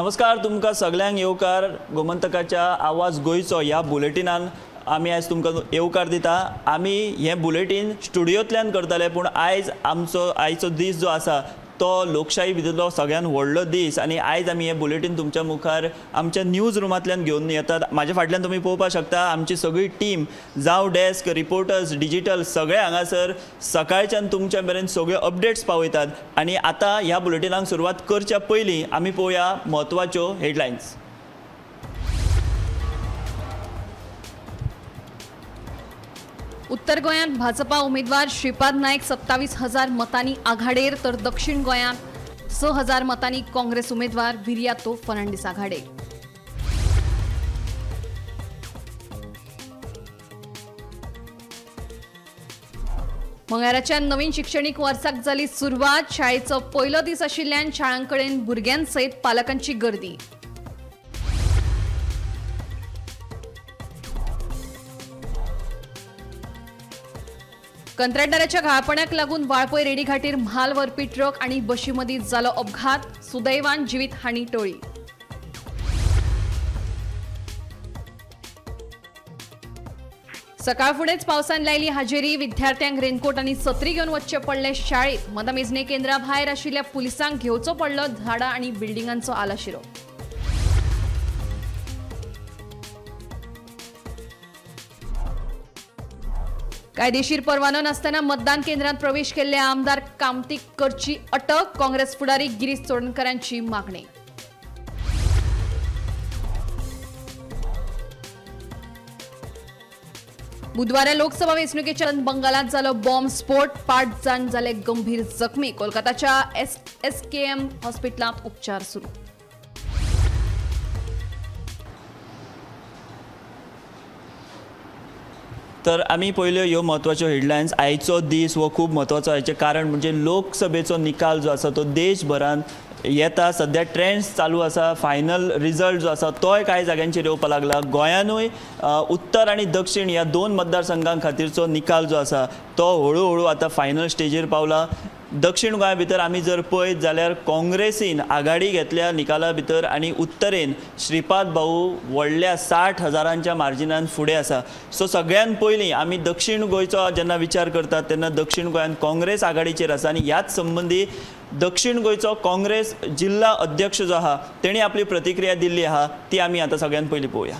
नमस्कार, तुमकां सगळ्यांक येवकार गोमंतकाच्या आवाज गोंयचो ह्या बुलेटिनान आमी आयज तुमकां येवकार दिता। आमी हें बुलेटीन स्टुडियोंतल्यान करताले, पूण आयज आमचो आयचो दीस जो आसा तो लोकशाही भितरलो सगळ्यान व्हडलो दीस आनी आयज आमी हें बुलेटीन तुमच्या मुखार आमच्या न्यूज रुमांतल्यान घेवन येतात। म्हाज्या फाटल्यान तुमी पळोवपाक शकता आमची सगळी टीम, जावं डेस्क, रिपोर्टर्स, डिजिटल सगळे हांगासर सकाळच्यान तुमच्या मेरेन सगळे अपडेट्स पावयतात। आनी आतां ह्या बुलेटिनाक सुरवात करच्या पयलीं आमी पळोवया म्हत्वाच्यो हेडलायन्स। उत्तर गोंयांत भाजपा उमेदवार श्रीपाद नायक 27,000 मतांनी आघाडेर, तर दक्षिण गोंयांत 6,000 मतांनी काँग्रेस उमेदवार विरियातो फर्नांडीस आघाडेर। मंगळाराच्या नवीन शिक्षणीक वर्साक जाली सुरवात। शाळेचो पयलो दीस आशिल्ल्यान शाळांकडेन भुरग्यां सयत पालकांची गर्दी। कंत्राटदाराच्या घाळपणाक लागून वाळपय रेडीघाटीर म्हाल व्हरपी ट्रक आनी बशी मदीं जालो अपघात, सुदैवान जिवीत हानी टळ्ळी। सकाळ फुडेंच पावसान लायली हाजेरी, विद्यार्थ्यांक रेनकोट आनी सत्री घेवन वचचें पडलें शाळेंत। मतमेजणी केंद्रा भायर आशिल्ल्या पुलिसांक घेवचो पडलो झाडां आनी बिल्डिंगांचो आलाशिरो। कायदेशीर परवानो नासतना मतदान केंद्रात प्रवेश केल्ल्या आमदार कामतीक करची अटक, काँग्रेस फुडारी गिरीश चोडणकरांची मागणी। बुधवारा लोकसभा वेंचणुकेच्या बंगालात जालो बॉम्ब स्फोट, 5 जाण जाले गंभीर जखमी। कोलकाताच्या SSKM हॉस्पिटलांत उपचार सुरू। तर आमी पयल्यो ह्यो म्हत्वाच्यो हेडलायन्स। आयचो दीस हो खूब म्हत्वाचो, हाचें कारण म्हणजे लोकसभेचो निकाल जो आसा तो देशभरांत येता। सद्या ट्रेंड्स चालू आसा, फायनल रिजल्ट जो आसा तोय कांय जाग्यांचेर येवपाक लागला। गोंयानूय उत्तर आनी दक्षिण ह्या दोन मतदारसंघां खातीरचो निकाल जो आसा तो हळू हळू आतां फायनल स्टेजीर पावला। दक्षिण गोंया भितर आमी जर पळयत जाल्यार काँग्रेसीन आघाडी घेतल्या निकाला भितर आनी उत्तरेन श्रीपाद भाऊ व्हडल्या 60,000च्या मार्जिनान फुडें आसा। सो सगळ्यान पयलीं आमी दक्षिण गोंयचो जेन्ना विचार करतात तेन्ना दक्षिण गोंयांत काँग्रेस आघाडीचेर आसा आनी ह्याच संबंदी दक्षिण गोंयचो काँग्रेस जिल्हा अध्यक्ष जो आहा तेणी आपली प्रतिक्रिया दिल्ली आहा, ती आमी आतां सगळ्यान पयलीं पळोवया।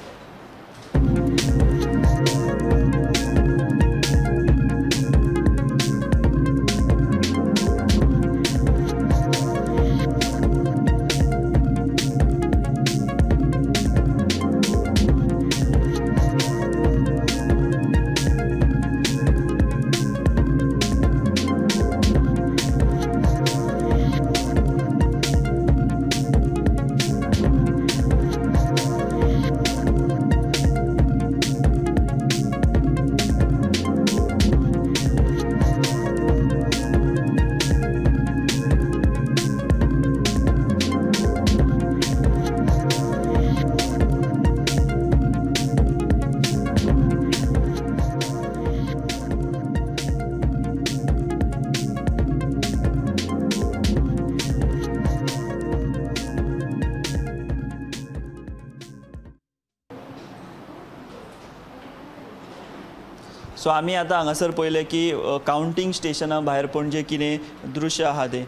सो आमी आतां हांगासर पळयलें की कावंटींग स्टेशना भायर पणजे कितें दृश्य आहा तें।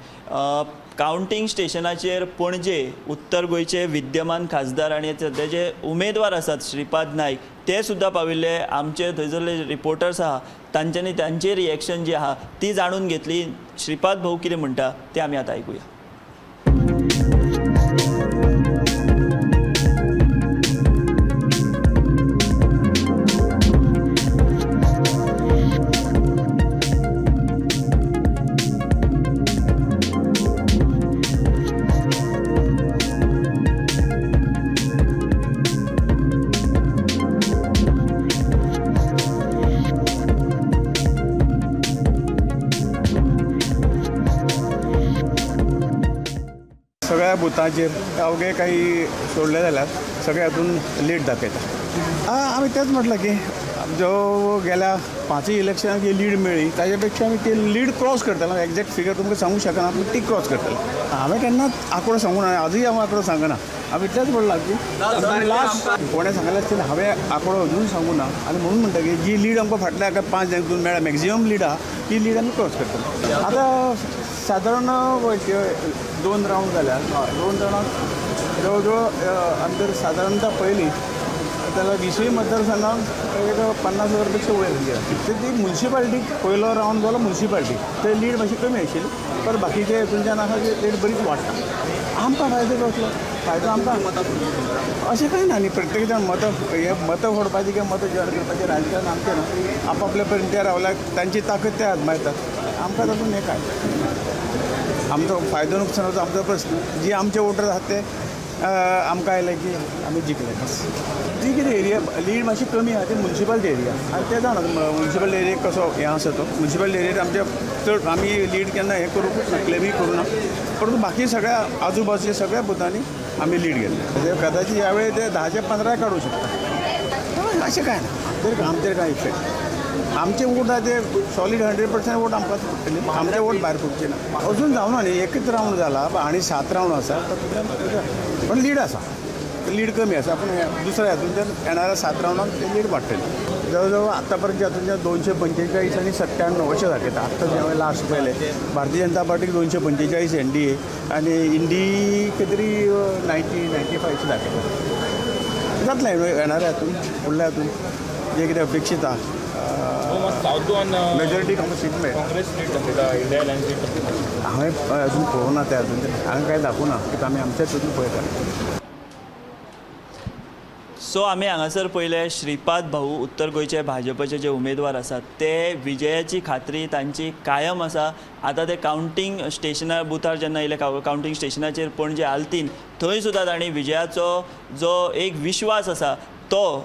कावंटींग स्टेशनाचेर पणजे उत्तर गोंयचे विद्यमान खासदार आनी सद्या जे उमेदवार आसात श्रीपाद नायक ते सुद्दां पाविल्ले। आमचे थंयसरले रिपोर्टर्स आहा तांच्यांनी तांचे रिएक्शन जी आहा ती जाणून घेतली। श्रीपाद भाऊ कितें म्हणटा तें आमी आतां आयकुया। सगळ्या बुथांचेर अवघे काही सोडले जाल्यार सगळे हातून लीड दाखयता। आमी तेंच म्हटलां की जो गेल्या 5 इलेक्शनाक जी लीड मेळ्ळी ताजे पेक्षा आमी ती लीड क्रॉस करतले। एग्जॅक्ट फिगर तुमकां सांगूंक शकना पूण ती क्रॉस करतले। हांवें केन्नाच आंकडो सांगूना, आजूय हांव आंकडो सांगना। हांवें इतलेंच म्हणलां की लास्ट कोणें सांगलें आसतलें हांवें आंकडो अजून सांगू ना आनी म्हणून म्हणटा की जी लीड आमकां फाटल्या 5 जाणांक मेळ्ळ्या मॅक्झिमम लीड आहा ती लीड आमी क्रॉस करतले. आतां सादारण 2 रावंड जाल्या 2 रावंडाक जवळ जवळ आमी जर सादारणता पळयली जाल्यार 20 मतदारसंघाक एक 50,000 पेक्षा वयर गेला. ती मुन्सिपाल्टीक पयलो रावंड जालो मुन्सिपाल्टी ते लीड मातशी कमी आशिल्ली पर बाकीचे हितूनच्यान आसा ती लीड बरीच वाडटा. आमकां फायदो कसलो? फायदो आमकां अशें कांय ना न्ही, प्रत्येक जाण मतां हे मतां फोडपाचें किंवा मतां जॉयन करपाचें राजकारण आमचें ना. आपापल्या पर्यंत ते रावल्यार तांची ताकद ते आजमायतात, आमकां तातूंत हें काय आमचो फायदो नुकसानाचो आमचो प्रस्न. जी आमचे वोटर आसात ते आमकां आयले की आमी जिखले बस. ती कितें एरिया लीड मातशी कमी आहा ती मुन्सिपालिटी एरिया आनी ते जाणा मुन्सिपल एरिया कसो हें आसा तो मुन्सिपल एरियेर आमच्या चड आमी लीड केन्ना हें करूंकूच ना, क्लेमूय करूं ना, परंतु बाकी सगळ्या आजूबाजूच्या सगळ्या बुथांनी आमी लीड घेतले. कदाचित ह्या वेळी ते 10 ते 15 काडूं शकता, अशें कांय ना. आमचेर कांय इफेक्ट आमचे वोट आहा ते सॉलीड 100% वोट आमकांच पडटले, आमचे वोट भायर पडचे ना. अजून जावना न्ही, एकच रावंड जाला आनी 7 रावंड आसा पण लीड आसा, लीड कमी आसा पूण दुसऱ्या हातूंतल्यान येणाऱ्या 7 रावंडाक ते लीड वाडटली. जवळ जवळ आतां पर्यंत हातूंतल्यान 245 आनी 97 अशें दाखयता. आत्तां जें हांवें लास्ट पळयलें भारतीय जनता पार्टीक 245 NDA आनी इंडी कितें तरी 90 95 दाखयता. जातलें येणाऱ्या हातून फुडल्या हातून जें कितें अपेक्षीत आहा मेजॉरिटी आमकां सीट मेळटा. हांवें अजून पळोवना तें, अजून हांवें कांय दाखोवना कित्याक आमी आमच्याच हातून पळयता. सो आमी हांगासर पळयलें श्रीपाद भाऊ उत्तर गोंयचे भाजपाचे जे उमेदवार आसात ते विजयाची खात्री तांची कायम आसा. आतां ते कावंटींग स्टेशनार बुथार जेन्ना येयले कावंटींग स्टेशनाचेर पणजे आल्तीन थंय सुद्दां तांणी विजयाचो जो एक विश्वास आसा तो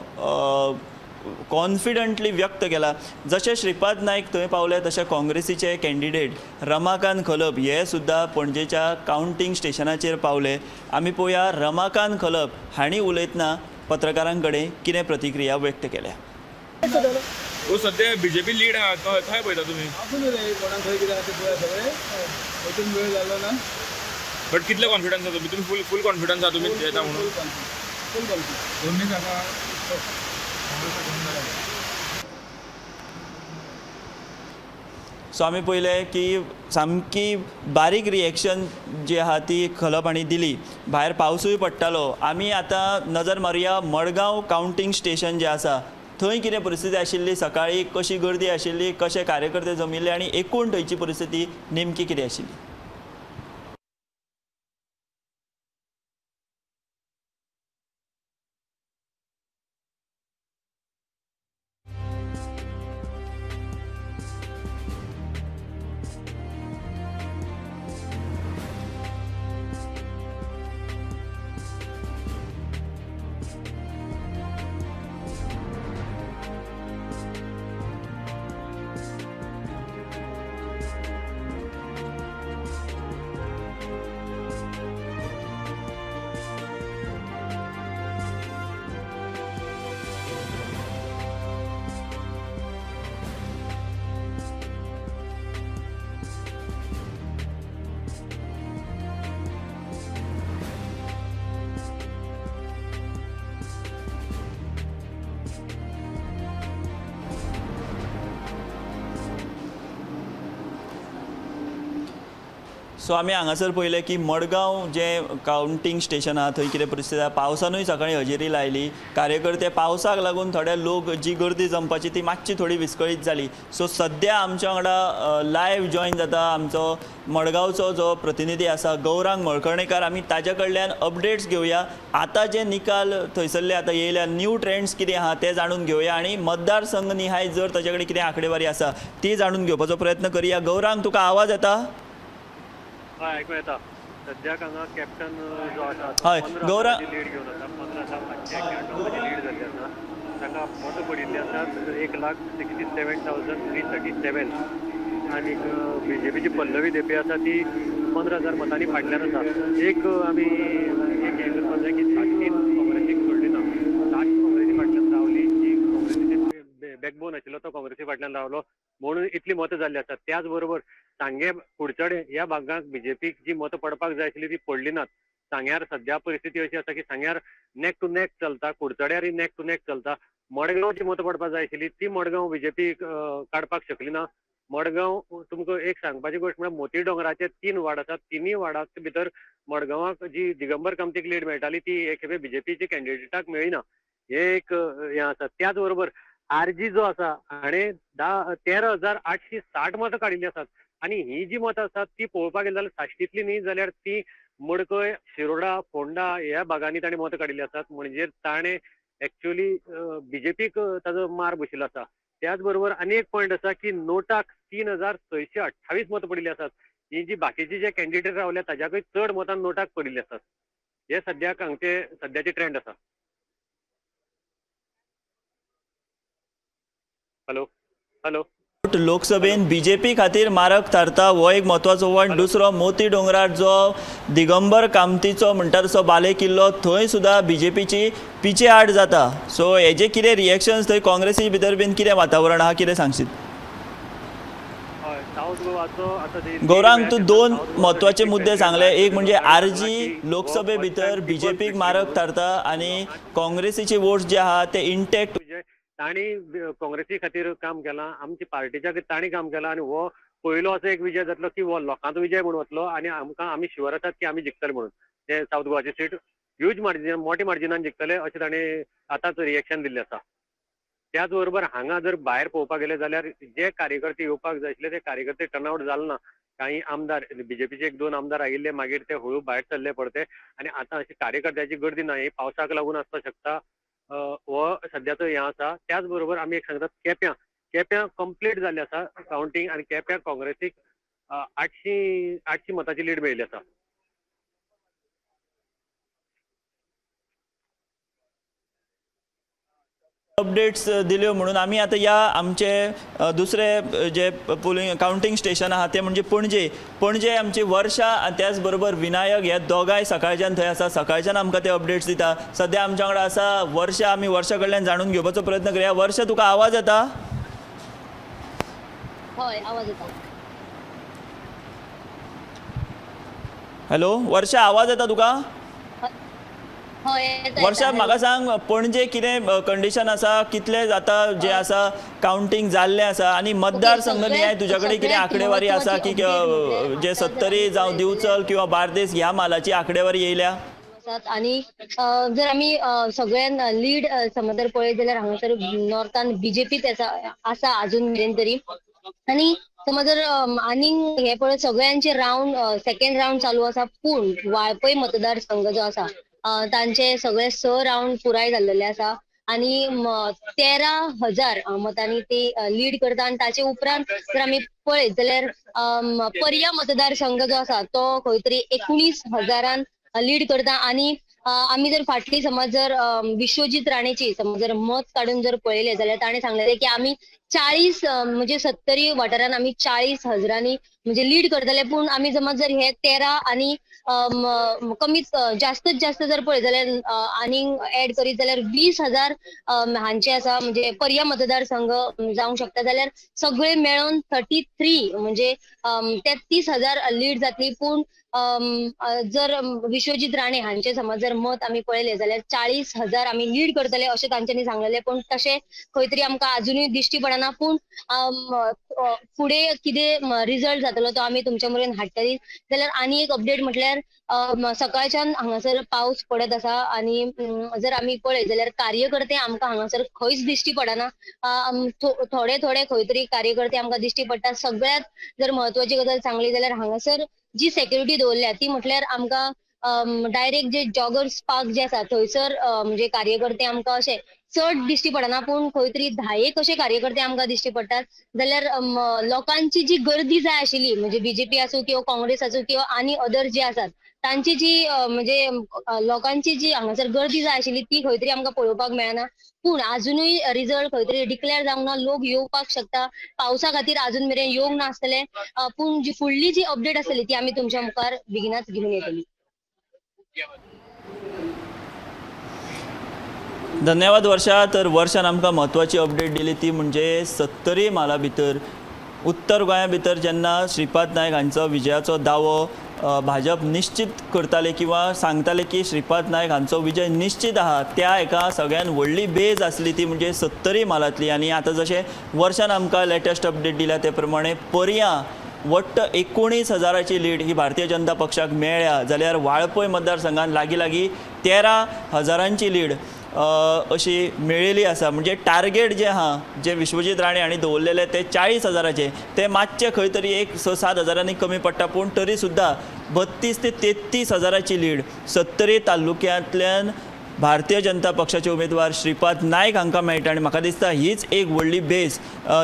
कॉन्फिडंटली व्यक्त केला. जशें श्रीपाद नायक थंय पावले तशें काँग्रेसीचे कॅन्डिडेट रमाकांत खलप हे सुद्दां पणजेच्या कावंटींग स्टेशनाचेर पावले. आमी पळोवया रमाकांत खलप हांणी उलयतना पत्रकारां कडेन कितें प्रतिक्रिया व्यक्त केल्या. सध्या बीजेपी लीड आहा, खंय पळयता तुमी? बट कितले कॉन्फिडन्स आसा तुमी? तुमी फूल कॉन्फिडन्स आहा तुमी येता म्हणून? सो आमी पळयलें की सामकी बारीक रिएक्शन जी आहा ती खलप हांणी दिली. भायर पावसूय पडटालो. आमी आतां नजर मारुया मडगांव कावंटींग स्टेशन जें आसा थंय कितें परिस्थिती आशिल्ली, सकाळीं कशी गर्दी आशिल्ली, कशे कार्यकर्ते जमिल्ले आनी एकूण थंयची परिस्थिती नेमकी कितें आशिल्ली. सो आमी हांगासर पळयलें की मडगांव जें कावंटींग स्टेशन आहा थंय कितें परिस्थिती आहा. पावसानूय सकाळीं हजेरी लायली, कार्यकर्ते पावसाक लागून थोडे लोक जी गर्दी जमपाची ती मातशी थोडी विस्कळीत जाली. सो सद्या आमच्या वांगडा लायव्ह जॉयन जाता आमचो मडगांवचो जो प्रतिनिधी आसा गौरांग मळकर्णेकार. आमी ताज्या कडल्यान अपडेट्स घेवया. आतां जे निकाल थंयसरले आतां येयल्या न्यू ट्रेंड्स कितें आहा ते जाणून घेवया आनी मतदारसंघ निहाय जर ताजे कडेन कितें आंकडेवारी आसा ती जाणून घेवपाचो प्रयत्न करया. गौरांग, तुका आवाज येता? हय, आयकूं येता. सद्याक हांगा कॅप्टन जो आसा हय गौरांग लीड घेवन आसा, 15,891 लीड जाल्ली आसा. ताका मतां पडिल्ली आसा 1,67,337 आनी बीजेपीची पल्लवी धेंपे आसा ती 15,000 मतांनी फाटल्यान आसा. एक आमी एक हें करपाक जाय की साक्षीन काँग्रेसीक सोडली ना, साक्षी काँग्रेसी फाटल्यान रावली, जी काँग्रेसीचे बॅकबोन आशिल्लो तो काँग्रेसी फाटल्यान रावलो म्हणून इतली मतां जाल्ली आसा. त्याच बरोबर सांगे कुडचडे ह्या भागाक बीजेपीक जी मतां पडपाक जाय आशिल्ली ती पडली नात. सांग्यार सद्या परिस्थिती अशी आसा की सांग्यार नेक टू नेक चलता, कुडचड्यारय नेक टू नेक चलता. मडगांव जी मतां पडपाक जाय आशिल्ली ती मडगांव बीजेपी काडपाक शकली ना. मडगांव तुमकां एक सांगपाची गोश्ट म्हळ्यार मोती दोंगराचे 3 वार्ड आसात, 3 वार्डां भितर मडगांवाक जी दिगंबर कामतीक लीड मेळटाली ती एक खेपे बीजेपीचे कॅन्डिडेटाक मेळ्ळी ना. हे एक हें आसा. त्याच बरोबर आरजी जो आसा हाणें 13,860 मतां काडिल्ली आसात आनी ही जी मतां आसात ती पळोवपाक गेली जाल्यार साश्टींतली न्ही जाल्यार ती मडकय, शिरोडा, फोंडा ह्या भागांनी ताणें मतां काडिल्ली आसात. म्हणजे ताणें एक्चुअली बीजेपीक ताजो मार बशिल्लो आसा. त्याच बरोबर आनी एक पॉयंट आसा की नोटाक 3,628 मतां पडिल्ली आसात. ही जी बाकीचे जे कॅन्डिडेट रावल्या ताच्याकूय चड मतां नोटाक पडिल्ली आसात. हे सद्याक हांगचे सद्याचे ट्रेंड आसा. हॅलो हॅलो लोकसभेन बीजेपी खातीर मारक थारता हो एक म्हत्वाचो पॉयंट. दुसरो मोती दोंगरार जो दिगंबर कामतीचो म्हणटा तसो बाले किल्लो थंय सुद्दां बीजेपीची पिछे आड जाता. सो हेजे कितें रिएक्शन्स थंय काँग्रेसी भितर बीन कितें वातावरण आहा, कितें सांगशीत? गौरांग, तूं 2 म्हत्वाचे मुद्दे सांगले. एक म्हणजे आरजी लोकसभे भितर बीजेपीक मारक थारता आनी काँग्रेसीचे वोट्स जे आहा ते इंटॅक्ट. तांणी काँग्रेसी खातीर काम केलां, आमची पार्टीच्या तांणी काम केलां आनी हो पयलो असो एक विजय जातलो की हो लोकांचो विजय म्हणून वतलो आनी आमकां आमी शुअर आसात की आमी जिखतले म्हणून. ते सावथ गोवाची सीट ह्यूज मार्जिन, मोठे मार्जिनान जिखतले अशें तांणी आतांच रिएक्शन दिल्लें आसा. त्याच बरोबर हांगा जर भायर पळोवपाक गेले जाल्यार जे कार्यकर्ते येवपाक जाय आशिल्ले ते कार्यकर्ते टर्नआउट जाले ना. काही आमदार बीजेपीचे 1-2 आमदार आयिल्ले, मागीर ते हळू भायर सरले परते आनी आतां अशी कार्यकर्त्याची गर्दी ना. ही पावसाक लागून आसपाक शकता हो सद्याचो हें आसा. त्याच बरोबर आमी एक सांगतात केप्यां, केप्यां कंप्लीट जाल्लें आसा कावंटींग आनी केप्यां काँग्रेसीक 800 मतांची लीड मेळिल्ली आसा. अपडेट्स दिल्यो म्हणून आमी आतां ह्या आमचे दुसरे जे पोलिंग कावंटींग स्टेशन आहा ते म्हणजे पणजे. पणजे आमची वर्षा आनी त्याच बरोबर विनायक ह्या दोगांय सकाळच्यान थंय आसा. सकाळच्यान आमकां ते अपडेट्स दिता. सद्या आमच्या वांगडा आसा वर्षा. आमी वर्षा कडल्यान जाणून घेवपाचो प्रयत्न करूया. वर्षा, तुका आवाज येता? हय, आवाज येता. हॅलो वर्षा, आवाज येता तुका? वर्षा, म्हाका सांग पणजे कितें कंडिशन आसा, कितले जाता जे आसा कावंटींग जाल्लें आसा आनी मतदारसंघ निहाय तुज्या कडेन कितें आंकडेवारी आसा की जे सत्तरी जावं दिवचल किंवा बार्देस ह्या म्हालाची आंकडेवारी येयल्या? आनी जर आमी सगळ्यान लीड समज जर पळयत जाल्यार हांगासर नॉर्थान बीजेपीच आसा आजून मेरेन तरी. आनी समज जर आनीक हे पळय सगळ्यांचे रावंड सेकेंड रावंड चालू आसा, पूण वाळपय मतदारसंघ जो आसा तांचे सगळे 6 रावंड पुराय जाल्लेले आसा आनी 13,000 मतांनी ते लीड करता. आनी ताचे उपरांत जर आमी पळयत जाल्यार पर्या मतदारसंघ जो आसा तो खंय तरी 19,000 लीड करता. आनी आमी जर फाटली समज जर विश्वजीत राणेची समज जर मत काडून जर पळयलें जाल्यार ताणें सांगलें की आमी 40 म्हणजे सत्तरी वाठारान आमी 40,000 म्हणजे लीड करतले, पूण आमी समज जर हे 13 आनी कमीत जास्तच जास्त जर पळयत जाल्यार आनीक एड करीत जाल्यार 20,000 हांचे आसा म्हणजे पर्या मतदारसंघ जावंक शकता. जाल्यार सगळे मेळोन 33 म्हणजे 33,000 लीड जातली. पूण जर विश्वजीत राणे हांचे समज जर मत आमी पळयलें जाल्यार 40,000 आमी लीड करतले अशें तांच्यांनी सांगलेलें, पूण तशें खंय तरी आमकां आजुनूय दिश्टी पडना. पूण फुडें कितें रिजल्ट जातलो तो आमी तुमच्या मेरेन हाडटली. जाल्यार आनी एक अपडेट म्हटल्यार सकाळच्यान हांगासर पावस पडत आसा आनी जर आमी पळयत जाल्यार कार्यकर्ते आमकां हांगासर खंयच दिश्टी पडना. थोडे थोडे खंय तरी कार्यकर्ते आमकां दिश्टी पडटा. सगळ्यांत जर म्हत्वाची गजाल सांगली जाल्यार हांगासर जी सेक्युरिटी दवरल्या ती म्हटल्यार आमकां डायरेक्ट जे जॉगर्स पार्क जे आसा थंयसर म्हणजे कार्यकर्ते आमकां अशे चड दिश्टी पडना, पूण खंय तरी 10 अशे कार्यकर्ते आमकां दिश्टी पडटात. जाल्यार लोकांची जी गर्दी जाय आशिल्ली म्हणजे बीजेपी आसूं किंवा काँग्रेस आसूं किंवा आनी अदर जे आसात तांची जी म्हणजे लोकांची जी हांगासर गर्दी जाय आशिल्ली ती खंय तरी आमकां पळोवपाक मेळना. पूण आजुनूय रिजल्ट खंय तरी डिक्लेअर जावंक ना, लोक येवपाक शकता. पावसा खातीर आजून मेरेन येवंक नासतले, पूण जी फुडली जी अपडेट आसतली ती आमी तुमच्या मुखार बेगिनाच घेवन येतली. धन्यवाद वर्षा. तर वर्षान आमकां म्हत्वाची अपडेट दिली ती म्हणजे सत्तरी म्हाला भितर उत्तर गोंया भितर जेन्ना श्रीपाद नायक हांचो विजयाचो दावो भाजप निश्चित करताले किंवा सांगताले की श्रीपाद नायक हांचो विजय निश्चित आहा, त्या एका सगळ्यान व्हडली बेज आसली ती म्हणजे सत्तरी म्हालांतली. आनी आतां जशें वर्षान आमकां लेटस्ट अपडेट दिल्या ते प्रमाणे पर्यां वट्ट 19,000ची लीड ही भारतीय जनता पक्षाक मेळ्ळ्या, जाल्यार वाळपय मतदारसंघात लागीं लागीं 13,000ची लीड अशी मेळिल्ली आसा. म्हणजे टार्गेट जे आहा जे विश्वजीत राणे हांणी दवरलेले ते 40,000चे, ते मातशे खंय तरी एक 6-7 हजारांनी कमी पडटा, पूण तरी सुद्दां 32 ते 33,000ची लीड सत्तरी तालुक्यांतल्यान भारतीय जनता पक्षाचे उमेदवार श्रीपाद नायक हांकां मेळटा. आनी म्हाका दिसता हीच एक व्हडली बेस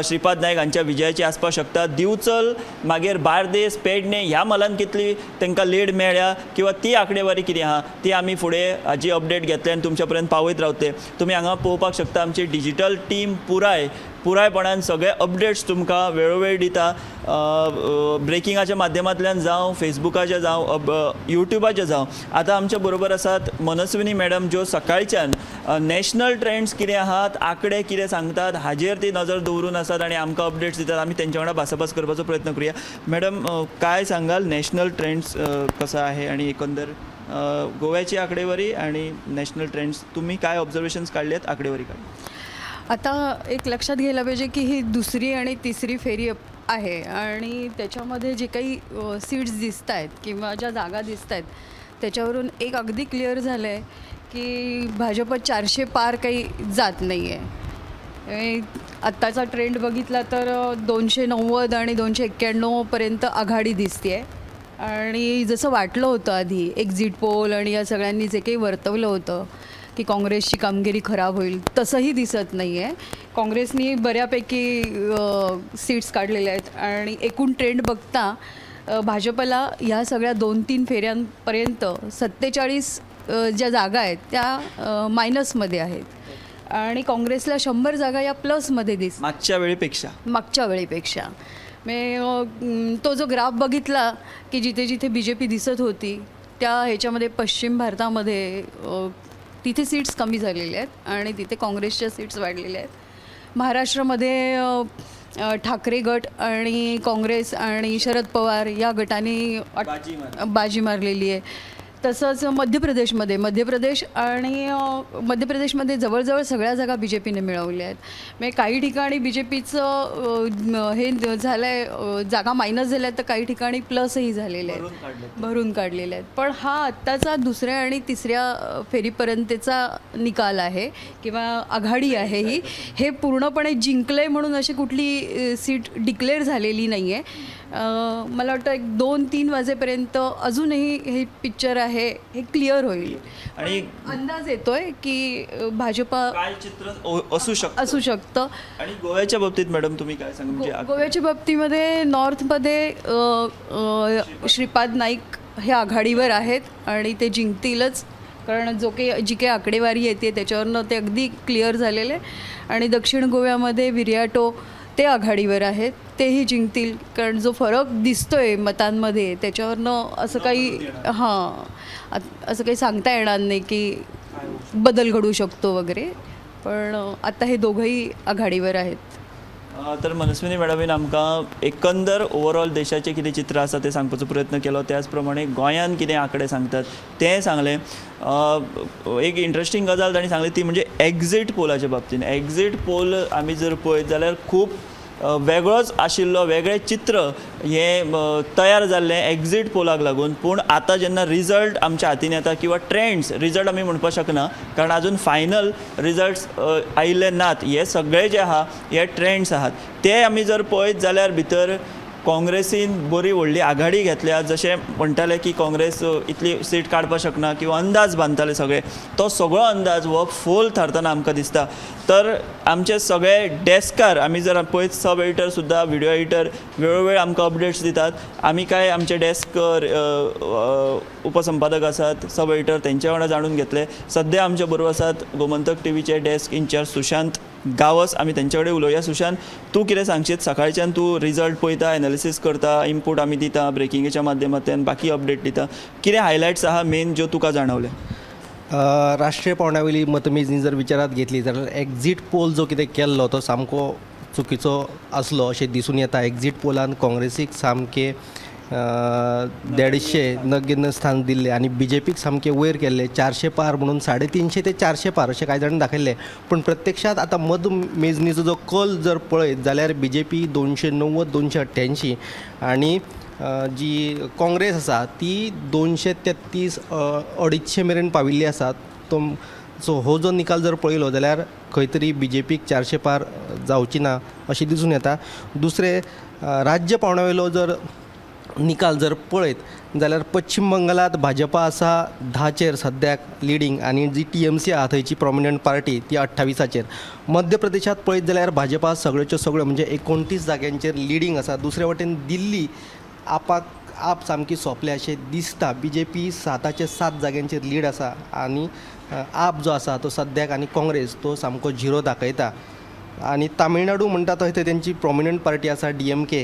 श्रीपाद नायक हांच्या विजयाची आसपाक शकता. दिवचल मागीर बार्देस पेडणे ह्या म्हालान कितली तांकां लीड मेळ्ळ्या किंवा ती आंकडेवारी कितें आहा ती आमी फुडें हाजी अपडेट घेतले आनी तुमच्या पर्यंत पावयत रावतले. तुमी हांगा पळोवपाक शकता आमची डिजिटल टीम पुरायपणान सगळे अपडेट्स तुमकां वेळोवेळ दिता, ब्रेकिंगाच्या माध्यमांतल्यान जावं, फेसबुकाचेर जावं, युट्यूबाचेर जावं. आतां आमच्या बरोबर आसात मनस्विनी मॅडम, ज्यो सकाळच्यान नॅशनल ट्रेंड्स कितें आहात, आंकडे कितें सांगतात हाजेर ती नजर दवरून आसात आनी आमकां अपडेट्स दितात. आमी तेंच्या वांगडा भासाभास करपाचो प्रयत्न करुया. मॅडम, काय सांगाल नॅशनल ट्रेंड्स कसो आहे आणि एकंदर गोव्याची आंकडेवारी आणि नॅशनल ट्रेंड्स तुम्ही काय ऑब्झर्वेशन्स काढले आहेत, आकडेवारी काढली? आता एक लक्षात घ्यायला पाहिजे की ही दुसरी आणि तिसरी फेरी आहे आणि त्याच्यामध्ये जे काही सीट्स दिसत आहेत किंवा ज्या जागा दिसत आहेत त्याच्यावरून एक अगदी क्लिअर झालं आहे की भाजप 400 पार काही जात नाही आहे. आत्ताचा ट्रेंड बघितला तर 290 आणि 291पर्यंत आघाडी दिसते आहे. आणि जसं वाटलं होतं आधी एक्झिट पोल आणि या सगळ्यांनी जे काही वर्तवलं होतं की काँग्रेसची कामगिरी खराब होईल, तसंही दिसत नाही आहे. काँग्रेसनी बऱ्यापैकी सीट्स काढलेल्या आहेत आणि एकूण ट्रेंड बघता भाजपला ह्या सगळ्या 2-3 फेऱ्यांपर्यंत 47 ज्या जागा आहेत त्या मायनसमध्ये आहेत आणि काँग्रेसला 100 जागा या प्लसमध्ये दिसतात मागच्या वेळीपेक्षा. मी तो जो ग्राफ बघितला की जिथे जिथे बी जे पी दिसत होती त्या ह्याच्यामध्ये पश्चिम भारतामध्ये तिथे सीट्स कमी झालेल्या आहेत आणि तिथे काँग्रेसच्या सीट्स वाढलेल्या आहेत. महाराष्ट्रामध्ये ठाकरे गट आणि काँग्रेस आणि शरद पवार या गटाने बाजी मारलेली आहे. तसंच मध्यप्रदेशमध्ये मध्यप्रदेश आणि मध्यप्रदेशमध्ये जवळजवळ सगळ्या जागा बी जे पीने मिळवल्या आहेत. म्हणजे काही ठिकाणी बी जे पीचं हे झालं आहे, जागा मायनस झाल्या आहेत, तर काही ठिकाणी प्लसही झालेले आहेत, भरून काढलेले आहेत. पण हा आत्ताचा दुसऱ्या आणि तिसऱ्या फेरीपर्यंतचा निकाल आहे किंवा आघाडी आहे ही, हे पूर्णपणे जिंकलं आहे म्हणून अशी कुठली सीट डिक्लेअर झालेली नाही आहे. मला वाटतं एक 2-3 वाजेपर्यंत अजूनही हे पिक्चर आहे हे क्लिअर होईल आणि अंदाज येतोय की भाजपा काय चित्र असू शकतं. आणि गोव्याच्या बाबतीत मॅडम तुम्ही काय सांगा? म्हणजे गोव्याच्या बाबतीमध्ये नॉर्थमध्ये श्रीपाद नाईक हे आघाडीवर आहेत आणि ते जिंकतीलच, कारण जो काही जी काही आकडेवारी येते त्याच्यावरनं ते अगदी क्लिअर झालेले. आणि दक्षिण गोव्यामध्ये विरियाटो ते आघाडीवर आहेत, तेही जिंकतील, कारण जो फरक दिसतोय मतांमध्ये त्याच्यावरनं असं काही हां असं काही सांगता येणार नाही की बदल घडू शकतो वगैरे, पण आता हे दोघंही आघाडीवर आहेत. तर मनस्विनी मॅडमीन आमकां एकंदर ओवरऑल देशाचें कितें चित्र आसा तें सांगपाचो प्रयत्न केलो, त्याच प्रमाणे गोंयांत कितें आंकडे सांगतात तें सांगलें. एक इंट्रस्टींग गजाल तांणी सांगली ती म्हणजे एक्झीट पोलाच्या बाबतींत. एक्झीट पोल आमी जर पळयत जाल्यार खूब वेगळोच आशिल्लो, वेगळें चित्र हें तयार जाल्लें एक्झीट पोलाक लागून. पूण आतां जेन्ना रिजल्ट आमच्या हातीन येता किंवा ट्रेंड्स, रिजल्ट आमी म्हणपाक शकना कारण आजून फायनल रिजल्ट्स आयिल्ले नात, हे सगळे जे आहा हे ट्रेंड्स आहात ते आमी जर पळयत जाल्यार भितर काँग्रेसीन बरी व्हडली आघाडी घेतल्या. जशें म्हणटाले की काँग्रेस इतली सीट काडपाक शकना किंवा अंदाज बांदताले सगळे, तो सगळो अंदाज हो फोल थारतना आमकां दिसता. तर आमचे सगळे डेस्कार आमी जर पळयत सब एडिटर सुद्दां, व्हिडिओ एडिटर वेळोवेळ आमकां अपडेट्स दितात. आमी काय आमचे डेस्क उपसंपादक आसात, सब एडिटर, तेंच्या वांगडा जाणून घेतले. सद्या आमच्या बरोबर आसात गोमंतक टीव्हीचे डेस्क इन्चार्ज सुशांत गावस, आमी तेंचे कडेन उलोवया. सुशांत, तूं कितें सांगशीत? सकाळच्यान तूं रिजल्ट पळयता, एनालिसीस करता, इनपूट आमी दिता ब्रेकिंगेच्या माध्यमांतल्यान, बाकी अपडेट दिता, कितें हायलायट्स आहा मेन ज्यो तुका जाणवले? राष्ट्रीय पावंड्यावयली मतमेजणी जर विचारात घेतली जाल्यार एक्झीट पोल जो कितें केल्लो तो सामको चुकीचो आसलो अशें दिसून येता. एक्झीट पोलान काँग्रेसीक सामकें 150 नग्न स्थान दिल्लें आनी बी जे पीक सामकें वयर केल्लें 400 पार म्हणून 350 ते 400 पार अशें कांय जाणांनी दाखयल्लें. पूण प्रत्यक्षांत आतां मतमेजणीचो जो कल जर पळयत जाल्यार बी जे पी 290 288 आनी जी काँग्रेस आसा ती 233 250 मेरेन पाविल्ली आसा. तो सो हो जो निकाल जर पळयलो जाल्यार खंय तरी बी जे पीक 400 पार जावची ना अशें दिसून येता. दुसरें राज्य पावंड्या वयलो जर निकाल जर पळयत जाल्यार पश्चिम बंगालांत भाजपा आसा 10चेर सद्याक लिडींग आनी जी टी एम सी आसा थंयची प्रोमिनंट पार्टी ती 28चेर. मध्य प्रदेशांत पळयत जाल्यार भाजपा सगळ्योच्यो सगळ्यो म्हणजे 29 जाग्यांचेर लिडींग आसा. दुसरे वटेन दिल्ली आपाक आप सामकी सोंपल्या अशें दिसता. बी जे पी 7चे 7 जाग्यांचेर लीड आसा आनी आप जो आसा तो सद्याक आनी काँग्रेस तो सामको झिरो दाखयता. आनी तामिळनाडू म्हणटा थंय तेंची प्रोमिनंट पार्टी आसा डी एम के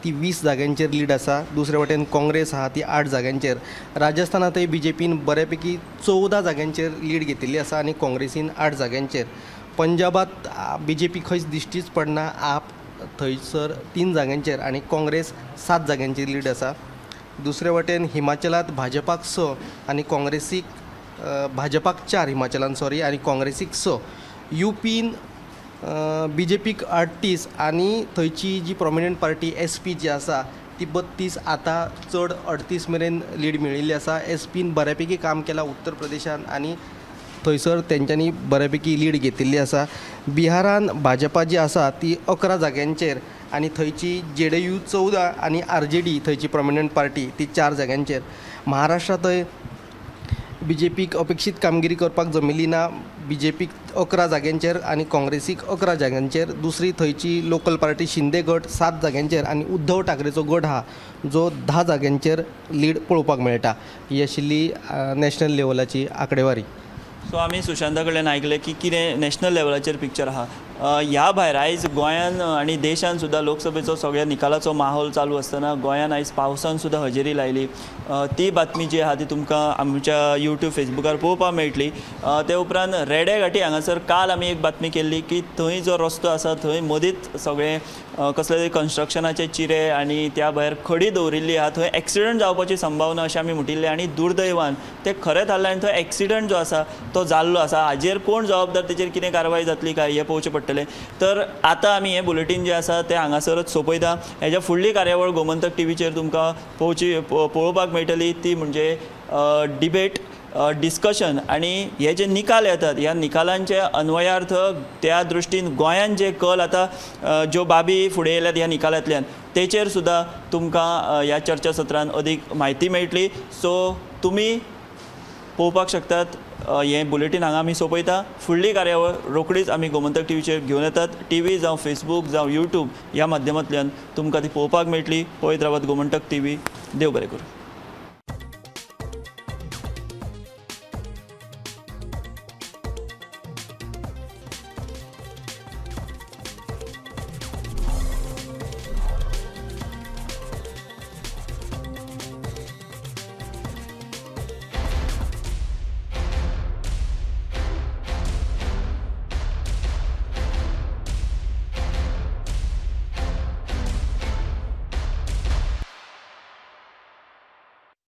ती 20 जाग्यांचेर लीड आसा. दुसरे वटेन काँग्रेस आहा ती 8 जाग्यांचेर. राजस्थानांतय बी जे पीन बऱ्यापैकी 14 जाग्यांचेर लीड घेतिल्ली आसा आनी काँग्रेसीन 8 जाग्यांचेर. पंजाबात बी जे पी खंयच दिश्टीच पडना, आप थंयसर 3 जाग्यांचेर आनी काँग्रेस 7 जाग्यांचेर लीड आसा. दुसरे वटेन हिमाचलांत भाजपाक 6 आनी काँग्रेसीक भाजपाक 4 हिमाचलान सॉरी आनी काँग्रेसीक 6. युपीन बी जे पीक 38 आनी थंयची जी प्रोमिनंट पार्टी एस पी जी आसा ती 32, आतां चड 38 मेरेन लीड मेळिल्ली आसा. एस पीन बऱ्यापैकी काम केलां उत्तर प्रदेशान आनी थंयसर तेंच्यांनी बऱ्यापैकी लीड घेतिल्ली आसा. बिहारान भाजपा जी आसा ती 11 जाग्यांचेर आनी थंयची जे डी you 14 आनी आर जे डी थंयची प्रोमिनंट पार्टी ती 4 जाग्यांचेर. महाराष्ट्रांतय बी जे पीक अपेक्षीत कामगिरी करपाक जमिल्ली ना. बी जे पीक 11 जाग्यांचेर आनी काँग्रेसीक 11 जाग्यांचेर. दुसरी थंयची लोकल पार्टी शिंदे गट 7 जाग्यांचेर आनी उद्धव ठाकरेचो गट आहा जो 10 जाग्यांचेर लीड पळोवपाक मेळटा. ही आशिल्ली नॅशनल लेवलाची आंकडेवारी. सो आमी सुशांता कडल्यान आयकलें की कितें नॅशनल लेवलाचेर पिक्चर आहा. ह्या भायर आयज गोंयान आनी देशान सुद्दां लोकसभेचो सगळ्या निकालाचो माहोल चालू आसतना गोंयान आयज पावसान सुद्दां हजेरी लायली. ती बातमी जी आहा ती तुमकां आमच्या यूट्यूब फेसबुकार पळोवपाक मेळटली. ते उपरांत रेडे घाटी हांगासर काल आमी एक बातमी केल्ली की थंय जो रस्तो आसा थंय मदींच सगळें कसले तरी कन्स्ट्रक्शनाचे चिरे आनी त्या भायर खडी दवरिल्ली आहा, थंय एक्सिडंट जावपाची संभावना अशें आमी म्हटिल्लें आनी दुर्दैवान तें खरें थारलें आनी थंय एक्सिडंट जो आसा तो जाल्लो आसा. हाजेर कोण जबाबदार, तेचेर कितें कारवाय जातली काय हें पळोवचें पडटलें. तर आतां आमी हें बुलेटीन जें आसा तें हांगासरच सोंपयता. हेज्या फुडली कार्यावळ गोमंतक टीव्हीचेर तुमकां पळोवपाक मेळटली ती म्हणजे डिबेट, डिस्कशन आनी हे जे निकाल येतात ह्या निकालांचे अन्वयार्थ त्या दृश्टीन गोंयान जे कल आतां ज्यो बाबी फुडें येयल्यात ह्या निकालांतल्यान तेचेर सुद्दां तुमकां ह्या चर्चा सत्रान अदीक म्हायती मेळटली. सो तुमी पळोवपाक शकतात. हें बुलेटीन हांगा आमी सोंपयता. फुडली कार्यावळ रोखडीच आमी गोमंतक टीव्हीचेर घेवन येतात. टीव्ही जावं फेसबूक जावं यूट्यूब ह्या माध्यमांतल्यान तुमकां ती पळोवपाक मेळटली. पळयत रावात गोमंतक टीव्ही. देव बरें करूं.